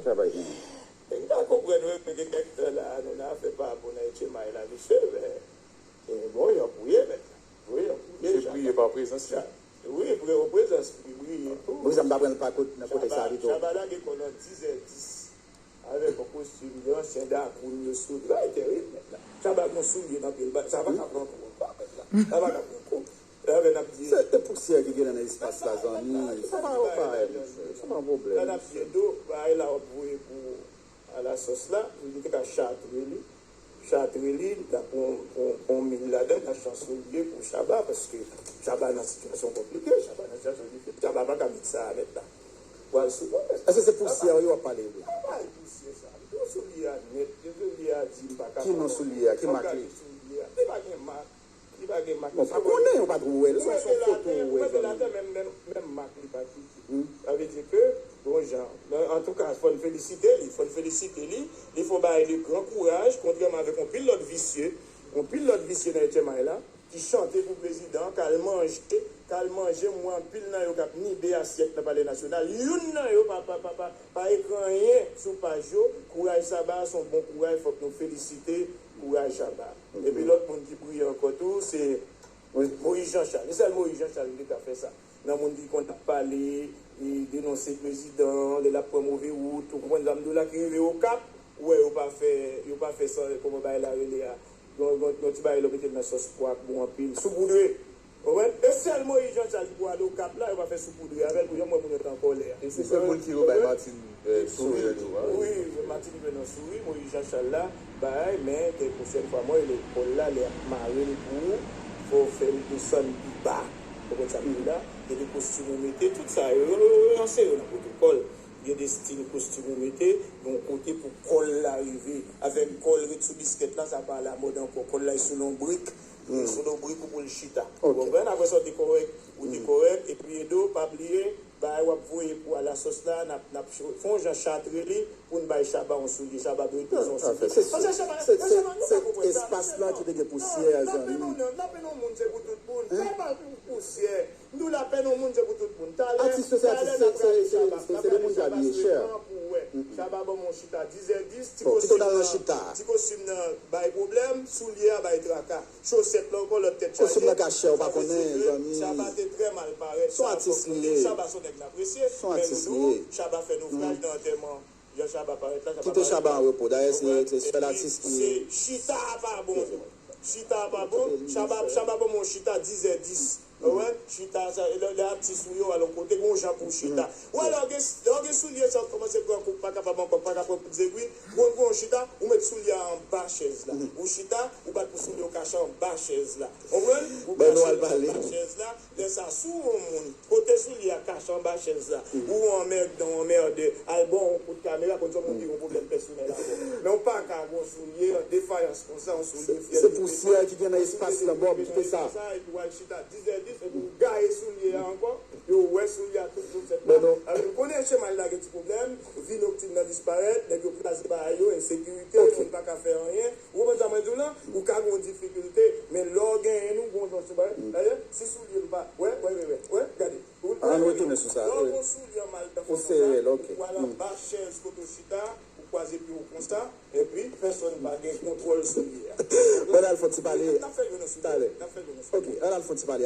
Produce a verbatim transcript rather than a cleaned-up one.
Travay gen. E m ka konprann wi, men gen kèk tan la, nou nan afè pa bon nan H M I la, mesye, men, e bon, yon bouye mèt la. Wi, yon bouye. Se bouye pa prezans li. Wi, pre- prezans li bouye tou. Wi, sa m ta pran l pa kot nan kote sa pito. Chaba lage kò nan dizè dis. Avèk yon kostim de ansyen dakoun yo sou li. Bagay terib, mèt la. Chaba gon soulye nan pye l. Sa pa ka pran kou ankò, mèt la. Sa pa ka pran kou. Lè n ap di. Se te pousyè ki gen nan espas la, zanmi. Sa pa yon bagay, mesye. Se pa yon pwoblèm, mesye. Lè n ap di Edo, bagay la w ap voye pou Alasos la, li te ka chatre li. Chatre li, l ap pran yon mil ladan l, l ap chansonye pou Chaba, paske Chaba nan sitiyasyon konplike, Chaba nan sitiyasyon difisil, Chaba pa ka met sa a nèt la. Pral sou pwofèt. Èske se pousyè yo w ap pale, wi? Pa pale pousyè sa. Yo soulye a nèt, yo soulye a di m pa ka. Ki non soulye a? Ki mak li? Li pa gen mak. Li pa gen mak. Bon, pa konnen, ou pa t wè l. Ou mete l atè, ou mete l atè, menm, menm, menm mak li pa kite. Sa vle di ke, bon jan, antouka, fò n felisite li, fò n felisite li, li fè yon bagay de gran kouraj, kontrèman avèk yon pil lòt visye, yon pil lòt visye nan H M I la, ki chante pou prezidan, k al manje, k al manje, m wè anpil nan yo k ap nibe asyèt nan Palè Nasyonal, youn nan yo pa, pa, pa, pa, pa ekri anyen sou paj yo, kouraj Chaba, se yon bon kouraj, fòk nou felisite kouraj Chaba. Epi lòt moun ki briyan ankò tou, se Moyiz Jan Chal. Se sèl Moyiz Jan Chal ki te ka fè sa. Nan moun ki konn ap pale, e denonse prezidan, lè l ap pran move wout, ou konprann sa m di w la, ki rive Okap, ou wè yo pa fè, yo pa fè sa, kòman bagay la rele a, yon, yon, yon ti bagay lè w mete l nan sòs pwa k bon anpil, soupoudre. Ou konprann? E sèl Moyiz Jan Chal ki pou al Okap la, yo pa fè soupoudre avè l, pou jan m wè moun yo te an kòlè a. E se sèl moun ki yo bay Martine, e, souri yo tou, a. Wi, Martine Renan souri, Moyiz Jan Chal la, bay, men, kèk pwochèn fwa, mwen rele Pòl la, lè y ap mare l pou ou, fò w fè l desann pi ba. Ou konprann sa m di w la? Gen de kostim ou mete, tout sa yo, yo, yo, yo ranse yo nan pwotokòl. Gen de estil kostim ou mete, gen yon kote pou kòl la rive. Avèk kòl ret sou biskèt la, sa pa alamòd ankò. Kòl la sou lonbrik, sou lonbrik ou pou l chita. Ou konprann? Apre sa, w te kòrèk, ou te kòrèk, epi Edo, pa bliye, bagay w ap voye pou Alasos la, n ap, n ap fè yon jan chatre li pou n bay Chaba yon soulye. Chaba bezwen poze yon soulye. Paske Chaba, Chaba, nou pa konprann sa. Espas la ki te gen pousyè, zanmi. N ap pran yon moun, se pou tout moun. Fè pa pou pousyè. M di w, lapèn yon moun se pou tout moun. Talè, talè n ap rale Chaba, n ap rale Chaba sou ekran pou w wè. Chaba ban m yon chita dizè dis, ti kostim nan, ti kostim nan bay pwoblèm, soulye a bay traka. Chosèt la ankò, lòt tèt chaje. Sa vle di ke Chaba te trè mal parèt. Sa fòk nou di, Chaba se yon nèg n apresye, men nou di w, Chaba fè nofraj nan antèman Jan Chaba parèt la, Chaba parèt la. Kite Chaba an repo. Dayè, se, se sèl atis ki. Chita a pa bon tou. Chita a pa bon. Chaba, Chaba ban m yon chita dizè dis. Ou wè? Chita sa, lè, lè atis ou ye, w al yon kote, gen yon jan pou w chita. Ou wè, lè w gen, lè w gen soulye sa, w kòmanse pran kou, pa kapab ankò, pa ka pran kout zegwi, ou konn pran yon chita, ou met soulye a anba chèz la. Ou chita, ou bat pou soulye w kache anba chèz la. Konprann? Ou kache l anba chèz la. Lè sa, si w yon moun, kote soulye a kache anba chèz la, ou anmèdan, ou anmède, al ba w yon kout kamera, konn se yon moun ki gen yon pwoblèm pèsonèl avè w. Men w pa ka gen yon soulye an defayans konsa, yon soulye fyèl. Se pousyè ki gen nan espas lan, Bob, kite sa. Epi w al chita dizè dis, epi w gaye soulye a ankò, yo wè soulye a tout sou tèt la. Alò, nou konnen H M I la gen ti pwoblèm, vi noktin nan disparèt, nèg yo kraze bagay yo, ensekirite, moun pa ka fè anyen. Ou konprann sa mwen di w lan? Ou ka gen yon difikilte, men lè w genyen nou, gon jan sou bagay. Dayè, si soulye m pa, wè, wè, wè, wè, wè, gade. Ann retounen sou sa. Lè w gon soulye an maldan fè konsa, ou al anba chèz kote w chita, ou kwaze pye w konsa, epi pèsonn pa gen kontwòl soulye a. Ban n al fè yon ti pale talè. N ap fè l jwe nan soulye. Ok, ann al fè yon ti pale.